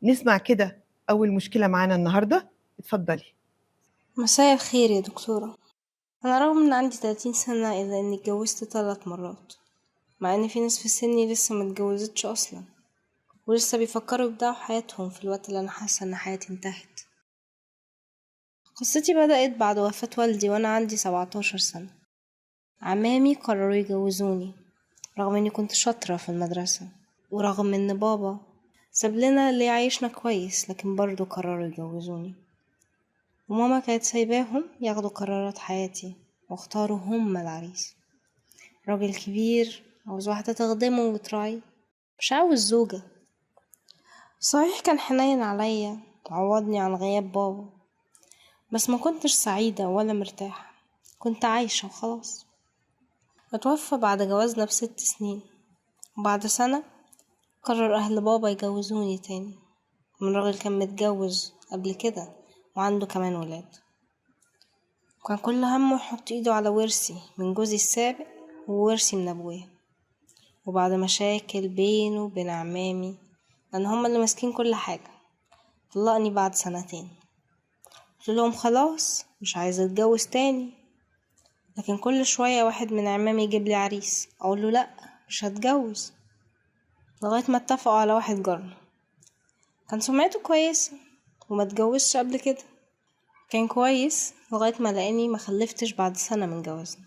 نسمع كده أول مشكلة معانا النهاردة، اتفضلي. مساء الخير يا دكتورة. أنا رغم إن عندي 30 سنة إلا إني اتجوزت 3 مرات، مع إن في ناس في سني لسه ما اتجوزتش أصلا ولسه بيفكروا يبدأوا حياتهم في الوقت اللي أنا حاسة إن حياتي انتهت. قصتي بدأت بعد وفاة والدي وأنا عندي 17 سنة. عمامي قرروا يجوزوني رغم إني كنت شاطرة في المدرسة، ورغم إن بابا ساب لنا اللي يعيشنا كويس، لكن برضو قرروا يجوزوني. وماما كانت سايباهم ياخدوا قرارات حياتي واختاروا هم العريس. راجل كبير عاوز واحدة تخدمه وتراعيه، مش عاوز زوجة. صحيح كان حنين عليا وعوضني عن غياب بابا، بس ما كنتش سعيدة ولا مرتاحة، كنت عايشة وخلاص. اتوفى بعد جوازنا ب6 سنين، وبعد سنة قرر أهل بابا يجوزوني تاني من راجل كان متجوز قبل كده وعنده كمان ولاد. وكان كل همه يحط ايده على ورثي من جوزي السابق وورثي من ابويا. وبعد مشاكل بينه وبين عمامي لان هما اللي ماسكين كل حاجة، طلقني بعد 2 سنين. قلت لهم خلاص مش عايزة اتجوز تاني، لكن كل شوية واحد من عمامي يجيب لي عريس اقول له لا مش هتجوز، لغاية ما اتفقوا على واحد جارنا كان سمعته كويسة وما اتجوزش قبل كده. كان كويس لغاية ما لقاني ما خلفتش بعد سنة من جوازنا،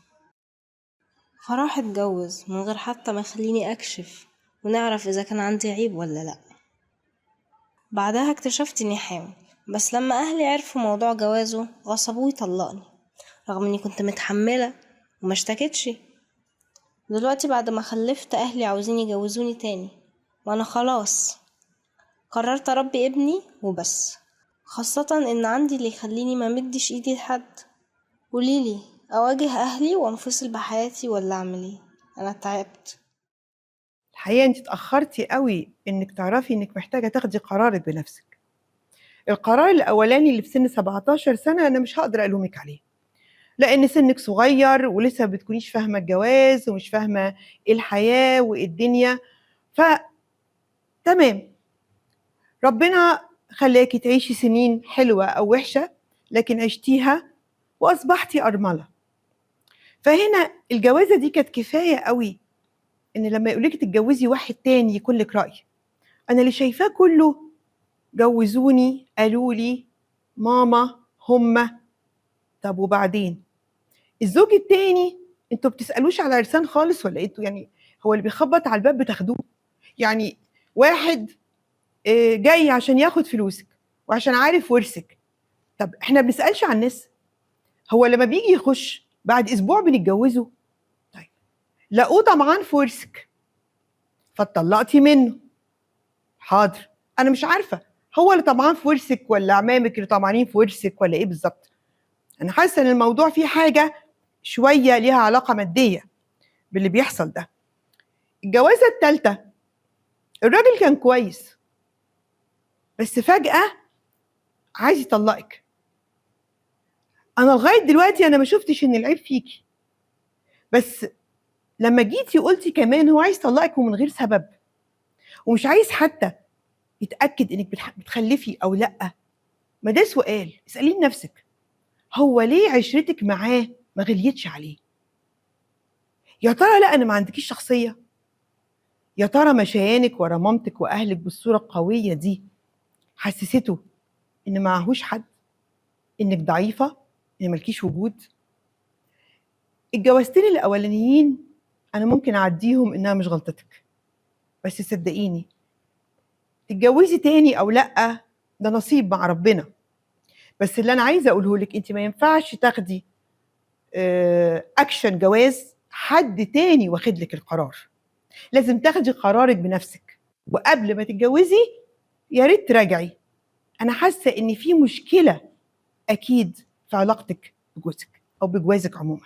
فراح اتجوز من غير حتى ما يخليني اكشف ونعرف اذا كان عندي عيب ولا لا. بعدها اكتشفت اني حامل، بس لما اهلي عرفوا موضوع جوازه غصبوه يطلقني رغم اني كنت متحملة وما اشتكتش. دلوقتي بعد ما خلفت اهلي عاوزين يجوزوني تاني، وانا خلاص قررت اربي ابني وبس، خاصة ان عندي اللي يخليني ما مدش ايدي لحد. قوليلي اواجه اهلي وانفصل بحياتي ولا اعمل ايه؟ انا تعبت. الحقيقة انت اتأخرتي قوي انك تعرفي انك محتاجة تاخدي قرارك بنفسك. القرار الاولاني اللي في سن 17 سنة انا مش هقدر الومك عليه، لان سنك صغير ولسه ما بتكونيش فاهمة الجواز ومش فاهمة ايه الحياة وايه الدنيا، ف تمام، ربنا خلاكي تعيشي سنين حلوة أو وحشة لكن عشتيها وأصبحتي أرملة. فهنا الجوازة دي كانت كفاية قوي إن لما يقولك تتجوزي واحد تاني يكون لك رأي. أنا اللي شايفاه كله جوزوني، قالوا لي ماما، هما. طب وبعدين الزوج التاني انتوا بتسألوش على عرسان خالص ولا انتوا؟ يعني هو اللي بيخبط على الباب بتاخدوه؟ يعني واحد جاي عشان ياخد فلوسك وعشان عارف ورثك، طب احنا بنسألش عن الناس؟ هو لما بيجي يخش بعد اسبوع بنتجوزه؟ طيب لقوه طمعان في ورثك فاتطلقتي منه، حاضر، انا مش عارفه هو اللي طمعان في ورثك ولا عمامك اللي طمعانين في ورثك ولا ايه بالظبط. انا حاسه ان الموضوع فيه حاجة شوية ليها علاقة مادية باللي بيحصل ده. الجوازه الثالثة الراجل كان كويس بس فجأة عايز يطلقك. أنا لغاية دلوقتي أنا ما شفتش إن العيب فيكي، بس لما جيتي قلتي كمان هو عايز يطلقك ومن غير سبب، ومش عايز حتى يتأكد إنك بتخلفي أو لأ. ما ده سؤال اسأليه لنفسك، هو ليه عشرتك معاه ما غليتش عليه؟ يا ترى لأ أنا ما عندكيش شخصية؟ يا ترى مشيانك ورا مامتك وأهلك بالصورة القوية دي حسسته إن معهوش حد، إنك ضعيفة، إن مالكيش وجود؟ الجوازتين الأولانيين أنا ممكن أعديهم إنها مش غلطتك، بس صدقيني تتجوزي تاني أو لأ ده نصيب مع ربنا. بس اللي أنا عايزة أقوله لك، أنت ما ينفعش تاخدي أكشن جواز حد تاني واخد لك القرار. لازم تاخدي قرارك بنفسك، وقبل ما تتجوزي يا ريت تراجعي. أنا حاسة إن في مشكلة أكيد في علاقتك بجوزك أو بجوازك عموما.